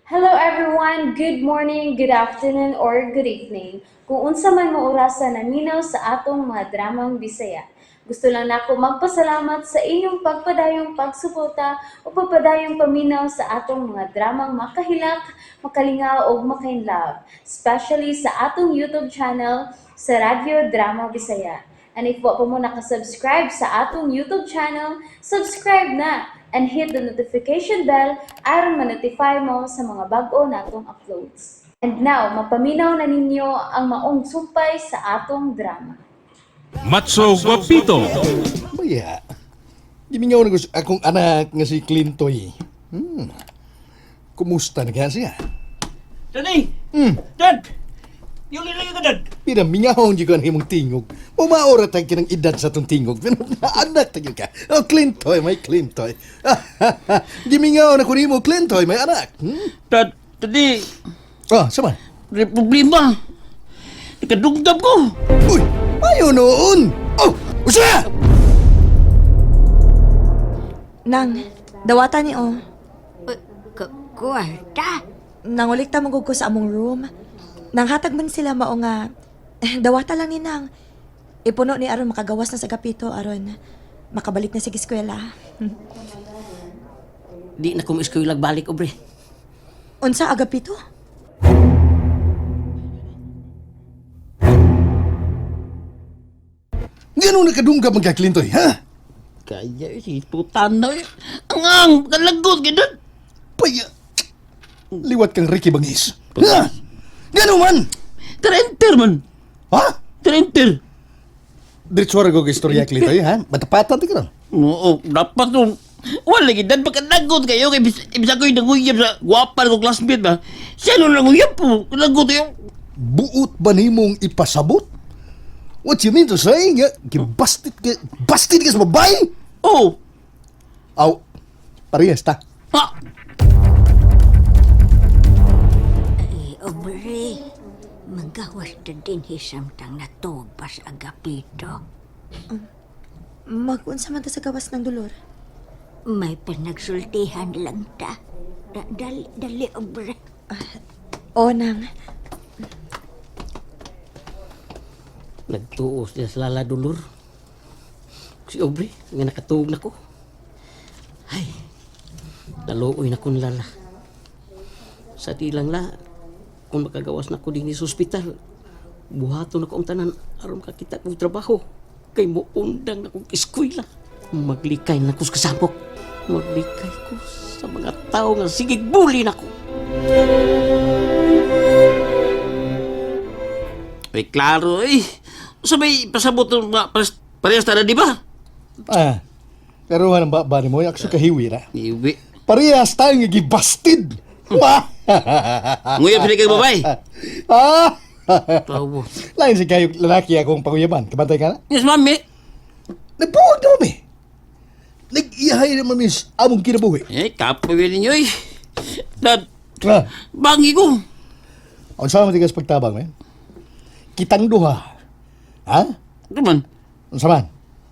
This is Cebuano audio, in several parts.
Hello everyone! Good morning, good afternoon, or good evening. Kung unsa man mo orasa naminaw sa atong mga dramang Bisaya. Gusto lang nako magpasalamat sa inyong pagpadayong pagsuporta o pagpadayong paminaw sa atong mga dramang makahilak, makalingaw ug makainlove, especially sa atong YouTube channel sa Radyo Drama Bisaya. And if wa pa mo nakasubscribe sa atong YouTube channel, subscribe na and hit the notification bell aron ma-notify mo sa mga bag-o natong uploads. And now, mapaminaw na ninyo ang maong sumpay sa atong drama. Matso Guapito. Baya, gimingaw na ko sa akong anak nga si Clintoy. Kumusta na kaya siya? Daddy! Dad! Yuli lagi ka, Dad! Pinamingaw di ko ang imong tingog. Pumaora tag kinang edad sa itong tingog. Pero anak tag ka. Oh, Clintoy, may Clintoy. Gimingaw na ko nimo, Clintoy, may anak. Dad, Daddy! Ah, sama. May problema! Nakadugdab ko! Uy, ayo noon. Oh, usa! Nang, dawata ni oh. Kwarta? Nangulik ta ko sa among room. Nang hatag man sila mao nga dawata lang ni Nang. Ipuno ni aron makagawas na sa kapito aron makabalik na sa eskwela. Di na ko eskwela balik, obre. Unsa agapito? Ganun nakadunggab man ka, Clintoy, ha? Kaya eh, si putan na eh. Ang ang! Kalagot ka, Dad! Paya, liwat kang Ricky Bangis. Ha? Ganun man! Trenter man! Ha? Trenter! Diretso ra ko kay istorya, Clintoy, ha? Matapatan ti ka ron. Oo, dapat nung... Wala lagi, Dad, pagkalagot kayo. Kaya ibig ko yung nanguyab sa gwapa ko classmate ba? Siya nung nanguyab po. Kalagot kayo. Buot ba nimong ipasabot? What you mean to say? Nga, gibastit ka, bastit ka sa babae? Oh! Aw, parehas ta. Ha! Ay, obre, magawas na din hisamtang natuog pa sa agapito. Magunsa man ta sa gawas ng dolor. May panagsultihan lang ta. Dali, dali, obre. O Nang, Nagtuos niya sa lala dulur. Si Aubrey, nga nakatuog na ko. Ay, naluoy na ko lala. Sa di lang la, kung makagawas na ko din sa ospital, buhaton na ko ang tanan aron makakita kong trabaho. Kay muundang na kong eskwela. Maglikay na ko sa kasapok. Maglikay ko sa mga tao nga sigig buli na ko. Ay, klaro eh. Sa may pasabot ng mga parehas na, di ba? Ah, pero ang ba, ba ni mo, akso kahiwi na. Iwi. Parehas tayo nga gibastid. Wah! Nguyab sila kang babae. Ah! Tawo. Lain si kayo lalaki akong panguyaban. Kabantay ka na? Yes, mami. Nagbuwag na mami. Nag-iyahay na mami sa among kinabuhi. Eh, kapoy ninyo eh. Dad, Ah, bangi ko. ang sama tigas pagtabang, eh? Kitang duha. Ha? Ano man? Ang saman?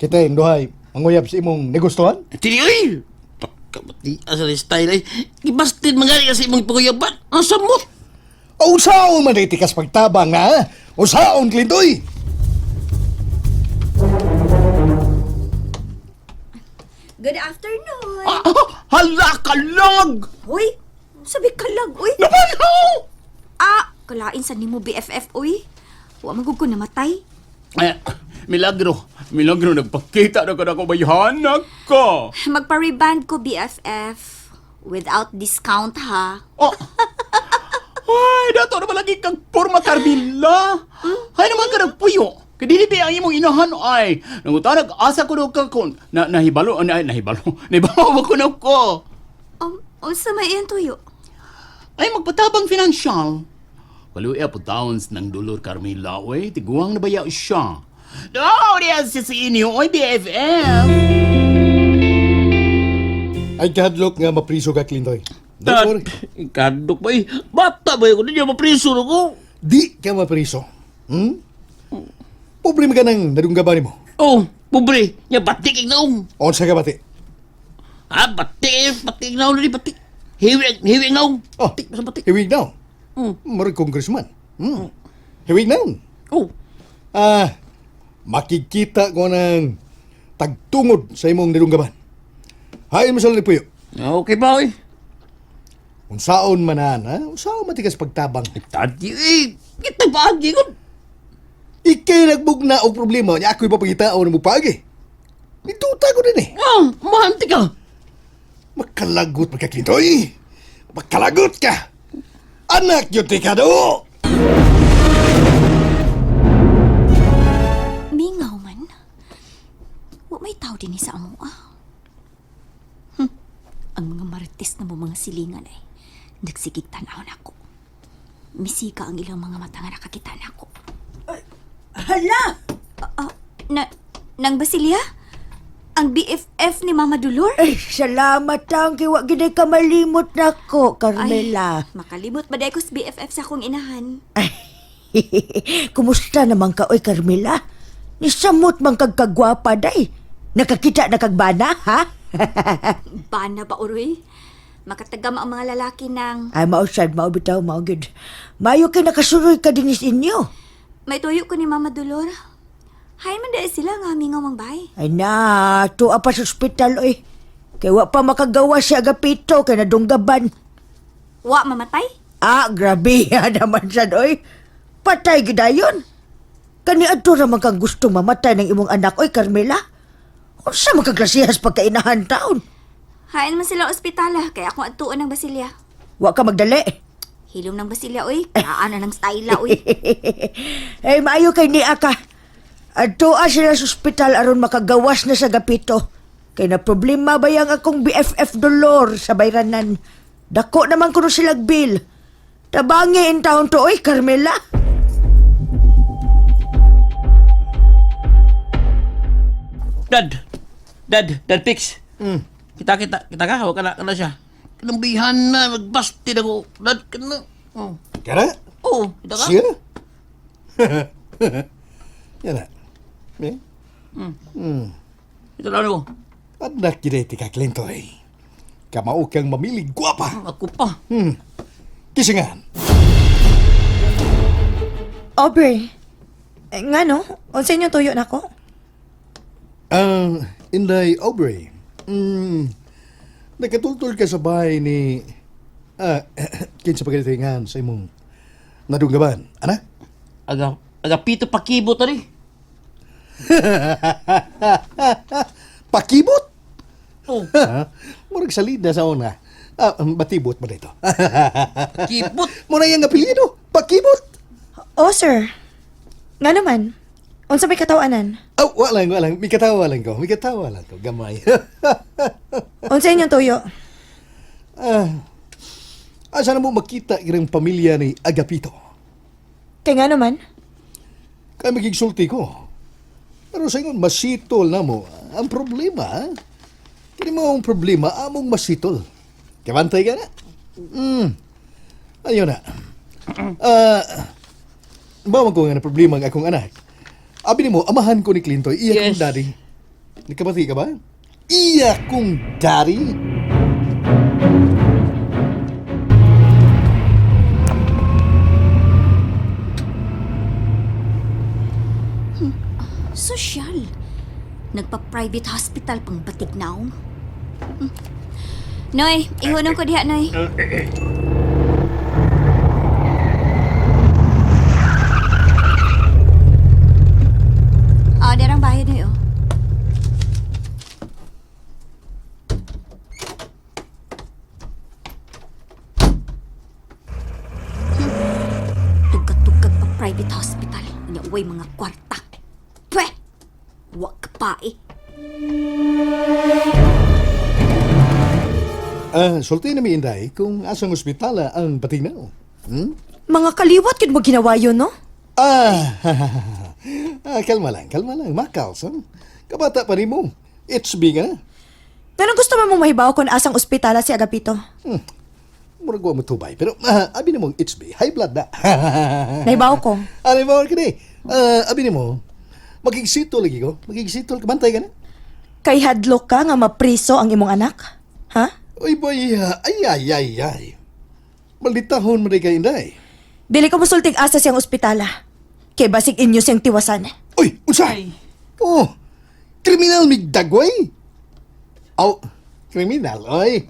Kita yung duha ay manguyab sa imong negustuhan? Tini, oy! Pagkabati, asa ni style ay. Ibastin mga kasi imong panguyaban. Ang samot. O usaon man ay tikas pagtabang, ha? Usaon, Clintoy! Good afternoon. Ah, hala, kalag! Uy, sabi kalag, uy. Napanaw! Ah, kalain sa nimo BFF, uy. Wa man gud ko namatay. Eh, milagro. Milagro, nagpakita na ka na ko bayhanak ka. Magpa-reband ko BFF. Without discount ha. Oh. Ay, dato na malagi kang porma Carmila. Ay naman ka nagpuyo. Kadili ba ang imong inahan ay. Nangutanag asa ko daw ka kon na nahibalo na nahibalo. Nahibalo ba ko na ko. Unsa may iyang tuyo? Ay magpatabang financial. Kaluya po towns ng Dolor Carmila, oy. Tiguang na baya siya. No, diyan siya sa inyo, oy, BFF. Ay kahadlok nga mapriso ka, Clintoy. Don't Dad, worry. kadok ba eh. Bata ba ko? Di niya mapriso na ko. Di ka mapriso. Pobre man ka nang nadunggaban nimo. Oh, pobre. Nya batik ang naong. Unsa ka bati? Ah, batik eh. Batik ang naong ni batik. Hiwi, hiwi naong. Oh. Batik, sa batik. Hiwig na. Murag congressman. Hiwig na. Oh. Ah, makikita ko ng tagtungod sa imong nilunggaban. Hain mo sa lipuyo. Okay ba, oy? Unsaon man na, ha? Unsaon matikas pagtabang. Tadi, eh. Kita paagi ko. Ikay nagbugna og problema niya ako'y papangitaon mo paagi. Ituta ko din eh. Ah, mahanti ka. Makalagot man ka, Clintoy. Makalagot ka. Anak yun ti ka do. Mingaw man. Wa may tao din sa amo ah. Ang mga marites na mo mga silingan ay nagsigig tanaw nako. Misika ang ilang mga mata nga nakakita nako. Hala! Ah, na, nang Basilia? Ang BFF ni Mama Dolor? Ay, salamat ang kay wa gid ka malimot nako, Carmela. Ay, makalimot ba dahil ko sa BFF sa akong inahan? Kumusta naman ka, oy, Carmela? Nisamot man kag kagwapa, day. Nakakita na kag bana, ha? Bana ba, Uroy? Makatagam ang mga lalaki ng Ay, mausad, mao bitaw, mao gid. Mayo kay nakasuroy ka dinis inyo. may tuyo ko ni Mama Dolor. Hay man dahil sila nga mingaw mang bay. Ay na, tuwa pa sa ospital, oy. Kay wa pa makagawa si Agapito kay nadunggaban. Wa mamatay? Ah, grabe ha naman sad, oy. Patay gidayon. Kani adto ra man kang gusto mamatay ng imong anak, oy, Carmela. Unsa man kaglasihas pagkainahan taon? Hain man sila ospitala, kaya akong adtuon ng Basilia. Wa ka magdali. Hilom ng Basilia, oy. Kaan na ng styla, oy. Ay, maayo kay niya ka. Adtoa sila sa ospital aron makagawas na sa gapito. Kay na problema ba yang akong BFF Dolor sa bayranan. Dako naman kuno silag bill. Tabangi in taon to, oy, Carmela. Dad. Dad, Dad Pix. Kita, kita, kita ka. Huwag ka na, ka na siya. Kanambihan na, magbasti na ko. Dad, ka na. Oh. Kara? Oh, kita ka? Siya? Yan na. Eh? Ito lang ko. Anak yun ti ka, Clintoy. Kamao kang mamilig gwapa. Ako pa. Kisingan. Aubrey, eh, nga no? Unsa inyong tuyo nako? Ah, Inday Aubrey. Nakatultol ka sa bahay ni... Ah, kinsa pa nga sa imong nadunggaban, ana? Aga, aga pito pakibot ani. Pakibot? Oh, Murag salida sa una. Ah, batibot ba dito? kibot. Muna yung apelyido, pakibot. Oh, sir. Nga naman. Unsa may katawanan? Oh, wala lang, wala lang. May katawa lang ko. May katawa lang ko. Gamay. Unsa inyong tuyo? Ah, asa na mo makita irang pamilya ni Agapito? Kay nga naman. Kaya magigsulti ko. Pero sa ingon, masitol na mo. Ang problema, ha? Kini mo ang problema, among masitol. Kabantay ka na. Ayun na. Ah, bawang ko nga na problema ang akong anak. Abi nimo, amahan ko ni Clintoy, iya Yes. kong daddy. Nakabati ka ba? Iya kong daddy. Sosyal. Nagpa-private hospital pang batig naong. Noy, ihunong ko diha, Noy. Ah, derang bayad, Noy, oh. Tugag-tugag pa private hospital. Unya, uway mga kwarta. Pwe! Wa ka pa eh. Ah, sulti na mi Inday kung asang ospitala ang batignaw. Mga kaliwat gid mo ginawa yun, no? Ah, ah, kalma lang, kalma lang. Makals, ha? Kabata pa rin mo. HB ka na. Ganun gusto man mong mahibaw kung asang ospitala si Agapito. Murag wa mo tubay. Pero ah, abi na mong HB, high blood na. Nahibaw ko. Ano ba ka ni? Ah, abi nimo, magigsitol lagi ko. Magigsitol ka, bantay ka na. Kay hadlok ka nga mapriso ang imong anak? Ha? Uy, boy, ay, ay, ay, ay. Malditahon mo kay inday. Dili ko musultig asa siyang ospitala. Kay basig inyo siyang tiwasan. Uy, unsa? Oh, kriminal migdagway. Aw, kriminal, oy.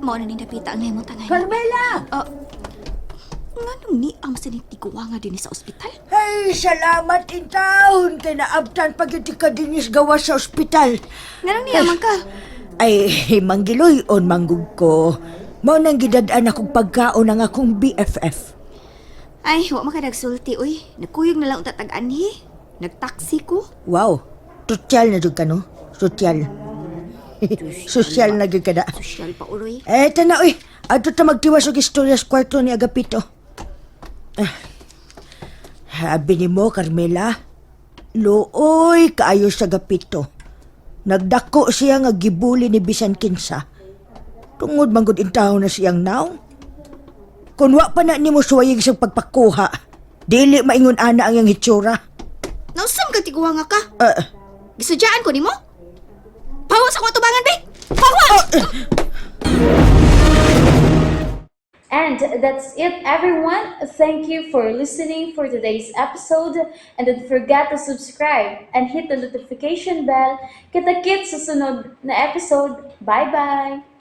Mao na ning dapita ang nahimong tangay. Carmela! Nganong ni ang masanitiguwa nga dinhi sa ospital? Ay, salamat intawon kay naabtan pag ka dinis gawa sa ospital. Nganong niya man ka? Ay, manggiloy on manggug ko. Mao nang gidad-an akong pagkaon ang akong BFF. Ay, wa man ka nagsulti oy. Nagkuyog na lang unta tag-anhi. Nagtaksi ko. Wow, sosyal na jud ka no? Sosyal. Sosyal na jud ka na. Sosyal pa uroy. Eh, tana uy. Adto ta magtiwas og istorya sa kwarto ni Agapito. Ah. Habi ni mo, Carmela. Luoy kaayo sa Agapito. Nagdako siya nga gibuli ni bisan kinsa. Tungod manggod intaw na siyang naong. Kung wa pa na nimo suwayig sa pagpakuha, dili maingon ana ang iyang hitsura. Nausam ka tiguwa nga ka. Ah, Gisudyaan ko nimo? Pawa sa akong atubangan, be! Pawa! And that's it, everyone. Thank you for listening for today's episode. And don't forget to subscribe and hit the notification bell. Kita-kits sa sunod na episode. Bye-bye!